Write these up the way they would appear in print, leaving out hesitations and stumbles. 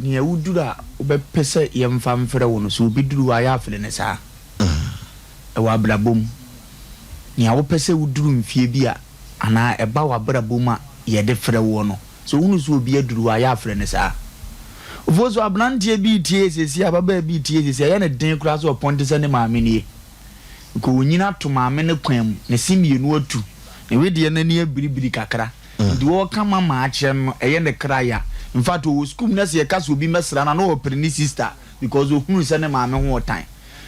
Nea woduru a wobɛpɛ sɛ yɛmfa mfrɛ wo no, sɛ obi duru hɔ a, yɛ afrɛ no saa. Ɛwɔ abrabɔ mu. Nea wopɛ sɛ woduru mfeɛ bi a anaa ɛba w'abrabɔ mu a yɛde frɛ woɔ no, sɛ wohunu sɛ obi aduru hɔ a, yɛ afrɛ no saa. Ofosu, aberanteɛ bi retie seesei, ababaa bi retie seesei, ɛyɛ no den koraa sɛ ɔpɔnte sɛ ne maame nie. Nka ɔnyini ato maame no kwan mu, ne se mmienu atu, ne wedeɛ no ani abiribiri kakra. Nti ɔreka mama akyerɛ no no, ɛyɛ ne kra ya. In fact, ɔwɔ sukuu mu na sɛ yɛka sɛ obi mmɛsra no a, na ɔrepere ne sister because ɔhunu sɛ ne maame ho ɔtan.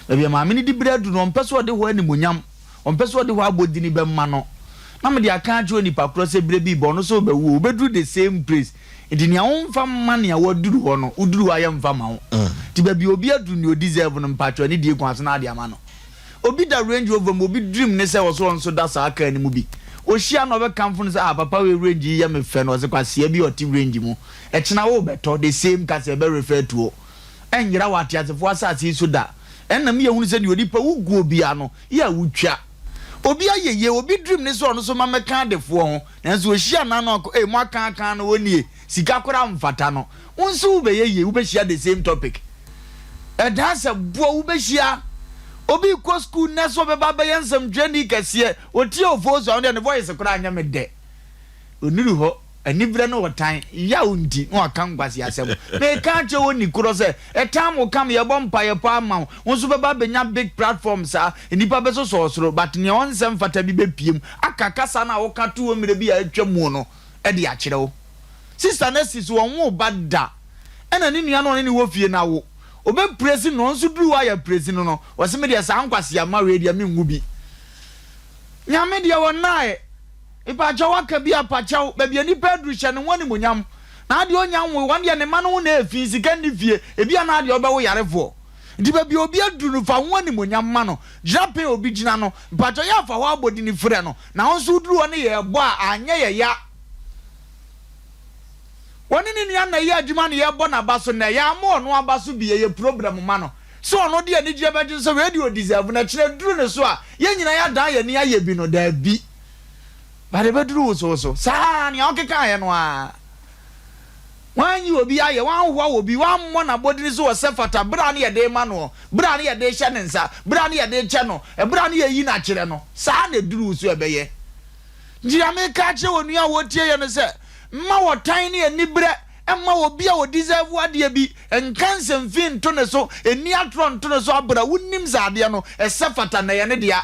Baabi a maame no de bere aduru no, ɔmpɛ sɛ ɔde hɔ animuonyam, ɔmpɛ sɛ ɔde hɔ abodini bɛma no. Na mede aka akyerɛ onipa korɔ sɛ berɛ bi reba, ɔno nso rebɛwu o, wobɛduru the same place. Nti nea womfa mma nea waduru hɔ no, woduru hɔ a yɛmfa mma wo. Nti baabi a obi aduru nea ɔdeserve no, mpakyɛw anidie kwan so na ade ama no. Obi da Range Rover mu, obi dream ne sɛ ɔsɛ ɔnso da saa car no mu bi. Ohyia no a ɔbɛkamfo no sɛ ah papa wei range yi yɛ me fɛ no, ɔse kwasea bi a ɔte range mu. Ɛkyena worebɛtɔ the same car sɛ ɛbɛ refer to wo. Ɛnyera wɔ ateasefoɔ asase yi so da. Ɛnna me yɛhunu sɛ deɛ onipa wo guo biara no, yɛ a wotwa. Obi ayɛ yie, obi dream ne sɛ ɔno nso ma mɛka adefoɔ ho, nanso ohyia no ano akɔ, ei mo aka aka no ɔnie, sika koraa mfata no. Wo nso wobɛyɛ yie, wobɛhyia the same topic. Ɛdaa sɛ boɔ wobɛhyia obi rekɔ school nnɛ sɛ ɔbɛba abɛyɛ nsɛmtwerɛni kɛseɛ, ɔtie Ofosu a, ɔno deɛ ne voice koraa nyɛ me dɛ. Ɔnnuru hɔ, aniberɛ ne ɔtan, yaw nti na waka nkwaseasɛm. Meka akyerɛ wo ni korɔ sɛ, ɛtan mo kam, yɛbɔ mpaeɛ paa ma wo, wo nso bɛba abɛnya big platform saa, nnipa bɛsosɔ wo soro, but nea ɔnsɛ mfata bi bɛpiem aka kasa no a woka too hɔ mmerɛ bi a atwa muo no de akyerɛ wo. Sister no asi so ɔnwoo ba da ɛna ne nua no ɔne no wɔ fie no awo. Ɔbɛ presi no ɔnso duru hɔ a yɛ presi no no ɔse me deɛ saa nkwasea mma wei deɛ menwu bi. Nyame deɛ ɔnnaɛ. Mepakyɛw waka bi a pakyɛw baabi a nipa aduru hyɛ ne ho animonyam na adeɛ ɔnya nwoe wɔn deɛ ne mma no ho na ɛfi sika nni fie ebia na adeɛ ɔbɛwo yarefoɔ nti baabi a obi aduru no fa ho animonyam ma no gyina pɛn a obi gyina no mpakyɛw yɛ afa hɔ abɔdini frɛ no na wo nso woduru hɔ ne yɛ ɛbɔ a anyɛ yɛ ya. Ɔne ne nua na ɛyɛ adwuma na yɛbɔ n'aba so nnɛ, yɛammɔ ɔno aba so bi, ɛyɛ problem ma no. Sɛ ɔno de anigyeɛ bɛgye sɛ wei deɛ ɔdeserve na ɛkyena ɛduru ne so a, yɛn nyinaa yɛadan yɛn ani ayɛ bi no, daabi. But ɛbɛduru wo so wo so. Saa ara, nea wokekaeɛ no ara. Woanyi obi ayɛ, woanhoa obi, woammɔ n'abɔdini so wɔ sɛ fata berɛ a ne yɛde rema noɔ, berɛ a ne yɛde rehyɛ ne nsa, berɛ a ne yɛde rekyɛ no, ɛberɛ a ne yɛreyi no akyerɛ no. Saa na ɛduru wo so ɛbɛyɛ. Deɛ meka akyerɛ onua a ɔretie yɛn no sɛ, mma ɔtan ne aniberɛ mma obi a ɔdeserve adeɛ bi nka nsɛm fi nto ne so, nni atorɔ nto ne so aberɛ a wonim sɛ adeɛ no ɛsɛ fata na ɛyɛ ne dea.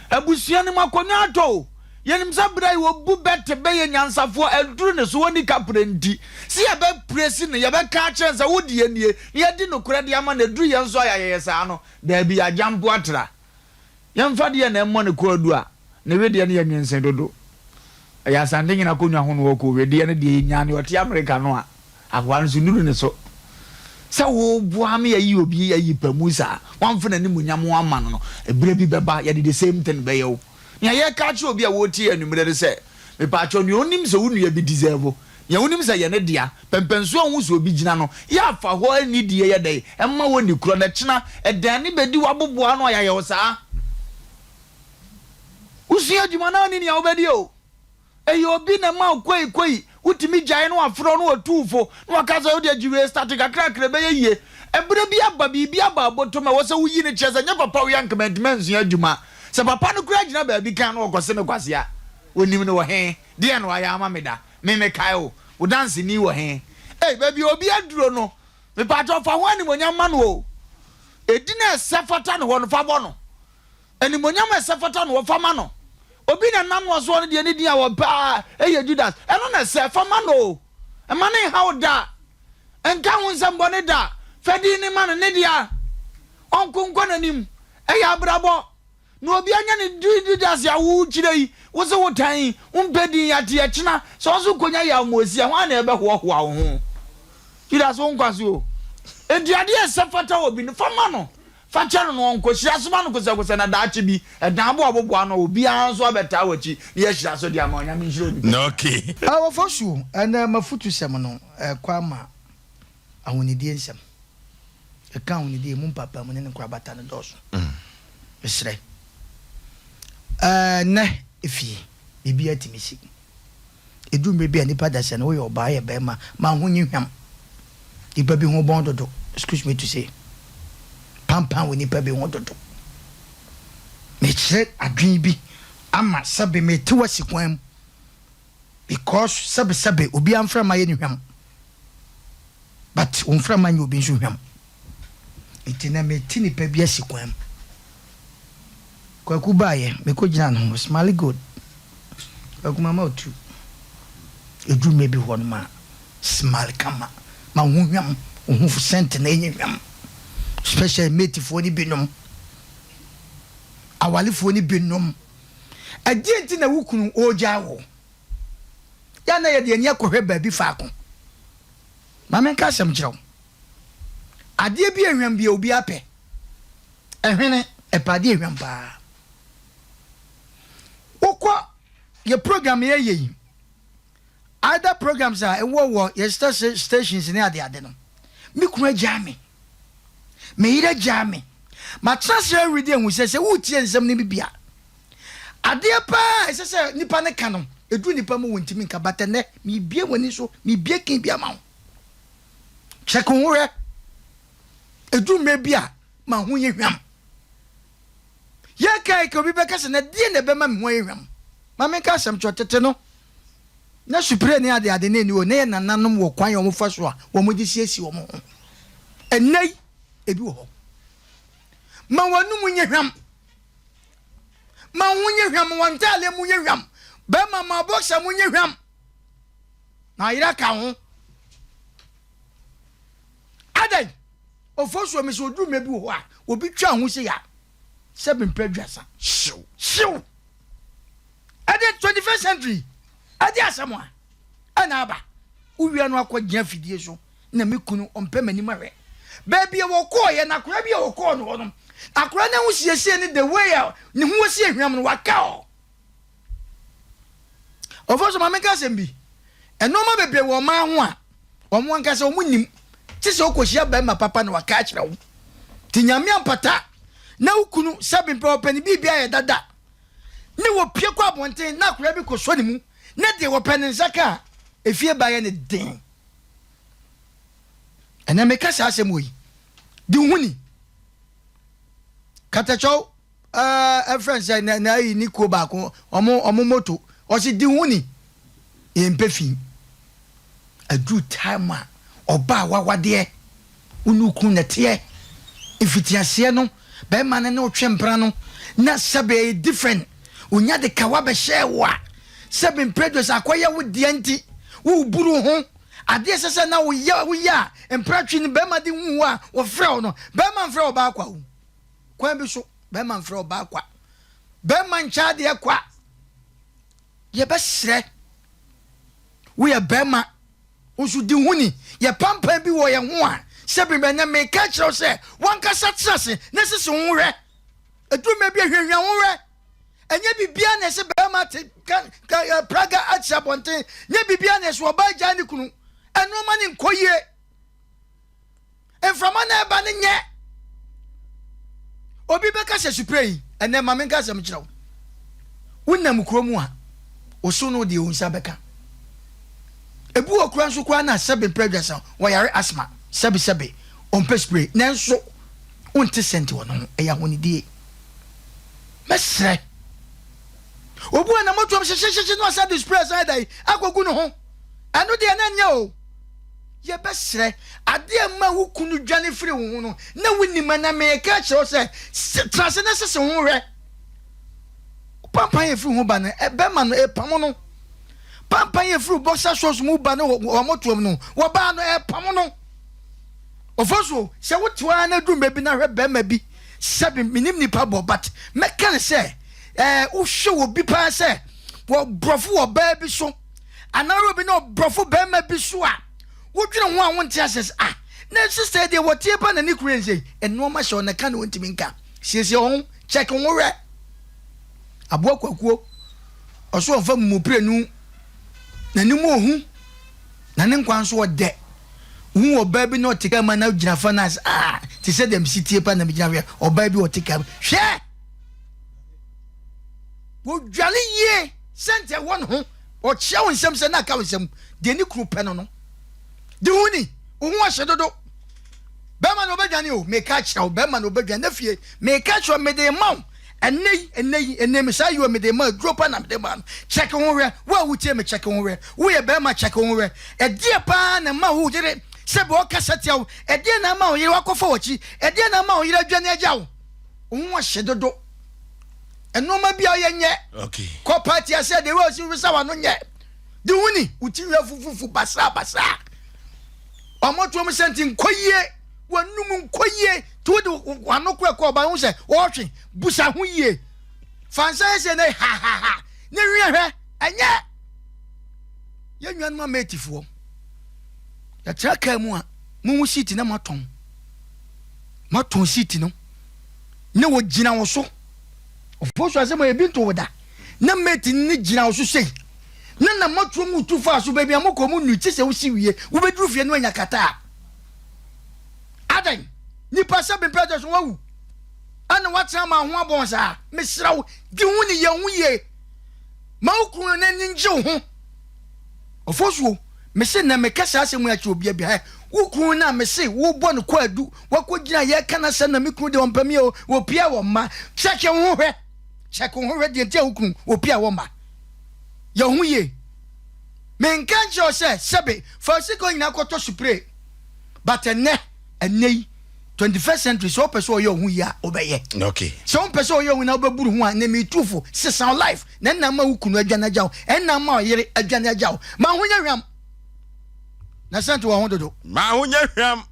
Abusua no mu akonnwa atɔ o, yɛnim sɛ berɛ a wɔbu bɛte bɛyɛ nyansafoɔ aduru ne so, ɔnni kaprɛ nti, sɛ yɛbɛpresi no, yɛbɛka akyerɛ no sɛ wo deɛ nie, na yɛadi nokorɛ de ama no, aduru yɛn so a yɛayɛyɛ saa no, daabi, yɛagya mpo atra. Yɛmfa deɛ na ɛmmɔ ne kwaadu a, ne wedeɛ no yɛ nwensen dodo. Ɛyɛ Asante nyina akonnwa ho na ɔkɔ, wedeɛ no deɛ yɛnyaa deɛ ɔte Amerika no a, akoa no so nnuru ne so. Sɛ woboa me ayi obi ayi pamu saa, woamfa n'animuonyam amma no no, ɛberɛ bi bɛba yɛde the same thing bɛyɛ wo. Nea yɛreka akyerɛ obi a ɔretie yɛn anwummerɛ ne sɛ, mepaakyɛw, nea ɔnim sɛ wo nua bi deserve, nea wonim sɛ ɛyɛ ne dea, pɛmpɛnsoɔ a wohu sɛ obi gyina no, yɛ a fa hɔ anidie yɛ dɛn? Mma wɔnni korɔ, na kyena ɛdan no bɛdi w'aboboa ano a yɛayɛ wo saa. Wosua adwuma no a wonni nea wobɛdi o. Ɛyɛ obi na ɛma wo koi koi, wotumi gyae na wafrɛ wo na watu wo fo na waka sɛ wodeɛ gye wei starte kakrakra ɛbɛyɛ yie. Ɛberɛ bi aba, biribi aba abotom a ɛwɔ sɛ woyi no kyerɛ sɛ nyɛ papa wei anka mantumi ansua adwuma. Sɛ papa no koraa gyina baabi kan na ɔkɔse me kwasea, ɔnim no wɔ he? Deɛn na wayɛ ama me da? Me mekae wo, wo danseni wɔ he? Ei, baabi a obi aduro no, mepaakyɛw fa ho animuonyam ma no o. Edin a ɛsɛ fata ne hɔ no, fa bɔ no. Animuonyam a ɛsɛ fata no, fa ma no. Obi na nam no soɔ no deɛ ne din a wɔpɛ ara yɛ Judas. Ɛno na ɛsɛ, fa ma no o. Mma no nha wo da. Nka ho nsɛmmɔne da. Fa din no ma no, ne dea. Ɔnko nkɔ n'anim. Ɛyɛ abrabɔ. Na obi anya ne din Judas a wokyerɛ yi, wo se wotan yi, wompɛ din yi ate ɛkyena sɛ wo nso konya yɛ amoasia, hwan na ɛbɛhoahoa wo ho? Judas wo nkwa so o. Enti adeɛ a ɛsɛ fata obi no, fa ma no. Fa kyɛ no na ɔnkɔ. Hyira so ma no kosɛkosɛ na daakye bi, ɛdan abo a ɔboboa ano a obiara nso abɛtaa w'akyi na yɛahyira so de ama wo. Nyame nhyira obi biara. Okay. Awofo su ɛnɛ m'afutusɛm no ɛkɔ ama ahonidie nsɛm. Ɛka ahonidie emu mpaapaemu ne ne nkorabata no dɔɔso. Mesrɛ. Ɛnɛ efie biribiara tumi si. Ɛduru mmerɛ bi a nipa da sɛ no woyɛ ɔbaa woyɛ barima ma ho nyi hwam. Nipa bi ho bɔn dodo excuse me to say pampan wɔ nipa bi ho dodo. Mekyerɛ adwene bi ama sɛbe mete wasi kwan mu because sɛbe sɛbe obiara mframa yɛ ne hwam but wo mframa nyɛ obi nso hwam. Nti na mete nipa bi asi kwan mu. Kwaku baeɛ, mekɔgyinaa ne ho, Smiley Gold, Kwaku mama wo tu. Ɛduru mmerɛ bi hɔ no ma smile kama, ma wo ho hwam, wo ho scent no ɛnyɛ hwam. Especially matefoɔ no binom, awalefoɔ no binom. Ɛdeɛn nti na wo kunu ɔregyaa wo? Yɛ a na yɛde ani akɔhwɛ baabi faako. Ma menka asɛm nkyerɛ wo. Adeɛ bi a ɛhwam bi a obiara pɛ. Ɛhwene, ɛpɛ adeɛ hwam paa. Wokɔ yɛ program yɛyɛ yi, other programs a ɛwɔ wɔ yɛ stations ne adeade no, me kunu agyaa me, me yere agyaa me. Matena ase awuridi ahu sɛ sɛ woretie nsɛm no bi bi a, adeɛ paa a ɛsɛ sɛ nipa no ka no, ɛduru nipa mu wɔntumi nka, but ɛnnɛ mebie w'ani so, mebie kin bi ama wo. Check wo ho hwɛ. Ɛduru mmerɛ bi a, ma ho yɛ hwam. Yɛkae ka obi bɛka sɛ, na deɛ na ɛbɛma me ho ayɛ hwam? Ma menka asɛm kyerɛ tete no, na supire ne adeade no nni hɔ, na yɛn nananom wɔ kwan a wɔfa so a wɔde siesie wɔn ho. Ɛnnɛ yi, ebi wɔ hɔ. Ma w'anom nyɛ hwam. Ma wo ho nyɛ hwam, ma w'ntaaleɛ mu nyɛ hwam. Bɛrima, ma bɔksa mu nyɛ hwam. Na ayera ka ho. Adɛn? Ofosuo me sɛ oduru mmerɛ bi wɔ hɔ a obi twa ho sei a sɛ mempɛ aduasa. Hyew! Hyew! Ɛde 21st century ɛde asɛm a ɛna aba. Wowia no akɔ gyina fidie so na me kunu ɔmpɛ m'anim ahwɛ. Baabi a wɔkɔɔyɛ no akora bi a wɔkɔɔ no hɔ no akora no ho siesie ne the way a ne ho asi ahwam no waka hɔ. Ofosuo ma menka asɛm bi. Nnoɔma bebree wɔ ɔman ho a wɔn ankasa wɔn nim. Te sɛ wokɔhyia barima papa na waka akyerɛ wo. Nti Nyame ampata na wo kunu sɛbe mpɛ ɔpɛ ne biribi ayɛ dada ne wɔpie kɔ abɔnten na akwadaa bi kɔsɔ ne mu na deɛ wɔpɛ ne nsa ka a efie ba yɛ ne den. Ɛnɛ meka saa asɛm wɔ yi. Di wo ho ni. Katakyɛw ɛɛ ɛfrɛ sɛ na na ayi ne kuo baako ɔmo ɔmo moto ɔsi di ho ni yɛn mpɛ fi aduru time a ɔbaa wawadeɛ wone okunu na ɛteɛ mfitiaseɛ no bɛrima no ne ɔtwe mpena no na sɛbe ɛyɛ different onya de kawa bɛhyɛɛ wo a sɛbe mprɛdwo sɛ akɔyɛ wo deɛ nti woburu ho adeɛ sɛ sɛ na woyɛ woyɛ a mprɛtwe no bɛrima de hu wo a wɔfrɛ wo no bɛrima mfrɛ ɔbaa kwa wo Kwan bi so, bɛrima mfrɛ ɔbaa kwa. Bɛrima nkyɛ adeɛ kwa. Yɛbɛsrɛ, woyɛ bɛrima, wo nso di ho ni. Yɛpampan bi wɔ yɛn ho a, sɛ bi bɛnɛ meka kyerɛ wo sɛ, wankasa tena ase na sisi wo ho hwɛ. Ɛduru mmerɛ bi a hwehwɛ wo hwɛ. Ɛnyɛ biribiara na ɛsɛ bɛrima te ka, ka, eh, praga akyerɛ abɔnten. Nyɛ biribiara na ɛsɛ ɔbaa gyaa ne kunu. Ɛnoɔma ne nkɔ yie. Mframa na ɛba no nyɛ. Obi bɛka sɛ supre yi, ɛnɛ ma menka asɛm kyerɛ wo. Wonam kuro mu a, wo so no deɛ wo nsa bɛka. Ebi wɔ kura nso koraa na sɛbe mpɛ aduasa wɔyare asthma, sɛbe sɛbe ɔmpɛ spray, nanso wonte sɛnti wɔ ne ho, ɛyɛ ahonidie. Mɛsrɛ. Obi wɔ na motoam hyehyehyehye na ɔsa de spray asan da yi akɔgu ne ho. Ɛno deɛ na nyɛ o. Yɛbɛsrɛ, adeɛ a ɛma wo kunu dwane firi wo ho no, na wonim anaa? Mereka akyerɛ wo sɛ, tena ase na sese wo ho hwɛ. Pampan a ɛfiri ho ba no, bɛrima no, ɛpamo no. Pampan a ɛfiri boxer shorts mu ba no wɔ wɔn no, wɔbaa no, ɛpamo no. Ɔfɔ so, sɛ wote hɔ ara na duru baabi na hwɛ bɛrima bi, sɛbi menim nipa bɔ, but mɛka no sɛ, ɛɛ, wohwɛ wɔ bi paa sɛ, wɔ borɔfo wɔ baa bi so, anaa obi ne ɔbrɔfo bɛrima bi so a wodwene ho a wonte aseɛ sɛ ah na sista yi deɛ wɔteɛ pa na ne kunu yɛ nsei nnoɔma hyɛ ɔna ka na ɔntumi nka siesie ho check ho hwɛ aboa kwakuo ɔso ɔmfa mumupirenu n'anim ohu na ne nkwa nso ɔdɛ wohu ɔbaa bi na ɔte kaa mu na gyina fa no ase ah te sɛ deɛ mesi tie pa na megyina hwɛ ɔbaa bi ɔte kaa mu hwɛ wɔdwale yie sɛnti ɛwɔ ne ho. Ɔkyea wo nsam sɛ na aka wo nsam. Deɛ ne kunu pɛ no no. Di ho ni. Wo ho ɔhye dodo. Bɛrima no ɔbɛdwane o. Meka akyerɛ wo, bɛrima no ɔbɛdwane. Na fie, meka akyerɛ wo, mede ma wo. Ɛnnɛ yi, ɛnnɛ yi, ɛnnɛ me saa yi o, mede ma aduro pa na mede ma no. Kyɛke ho hwɛ. Wo a wotie me, kyɛke ho hwɛ. Woyɛ bɛrima, kyɛke ho hwɛ. Ɛdeɛ paa na ɛma wo yere sɛ bɛ ɔkasa tia wo? Ɛdeɛ na ama wo yere wakɔfa w'akyi? Ɛdeɛ na ama wo yere adwane agya wo? Wo ho ɔhye dodo. Nneɛma bi a ɔyɛ nyɛ. Kɔ party ase a, the way ɔsi wesa w'ano nyɛ. Di ho ni, wo ti wia fufufu basaa basaa. Ɔmɔtoɔ mu sɛ nti nkɔ yie, w'anum nkɔ yie. Nti wode w'ano kora kɔ ɔba ho sɛ ɔɔtwe, busa ho yie. Fa nsa yɛ sɛ ne ha ha ha, ne hwɛ hwɛ, ɛnyɛ. Yɛn nuanom ametifoɔ, yɛtra kaa mu a, mohu seat na moatɔn. Moatɔn seat no, na wɔgyina wo so. Ɔfoɔ so asɛm a ebi nto wo da. Na mate no gyina wo so sei. Na na moatoa mu tu faa so baabi a mokɔ mu nnu kye sɛ wosi wie. Wobɛduru fie no anya kata a. Adɛn? Nipa sɛ bempɛ dɔ so wawu. Ɛna woatena ma ho abɔn saa. Mesrɛ wo, di ho ni, yɛ ho yie. Ma wo kunu no n'ani ngye wo ho. Ɔfosuo, mese nnɛ meka saa asɛm yi akyerɛ obia bi hɛ, wo kunu no a mese wobɔ no kwaadu, wakɔgyina yɛka n'asɛm na me kunu deɛ ɔmpɛ me o, ɔpia wɔ mma. Check wo ho hwɛ, check wo ho hwɛ deɛ nti a wo kunu ɔpia wɔ mma. Yɛ wo ho yie. Menka nkyerɛ wo sɛ sɛbe fa wo sika nyinaa kɔtɔ supre, but ɛnnɛ, ɛnnɛ yi, 21st century, sɛ wopɛ sɛ ɔyɛ wo ho yie a, wobɛyɛ. Sɛ wompɛ sɛ ɔyɛ wo ho na wobɛburu ho a, ɛnnɛ metu fo, sesa wo life. Na ɛnna ama wo kunu adwane agya wo, ɛnna ama ɔyere adwane agya wo. Ma ho nyɛ hwam, na sɛnte wɔ ho dodo. Ma ho nyɛ hwam.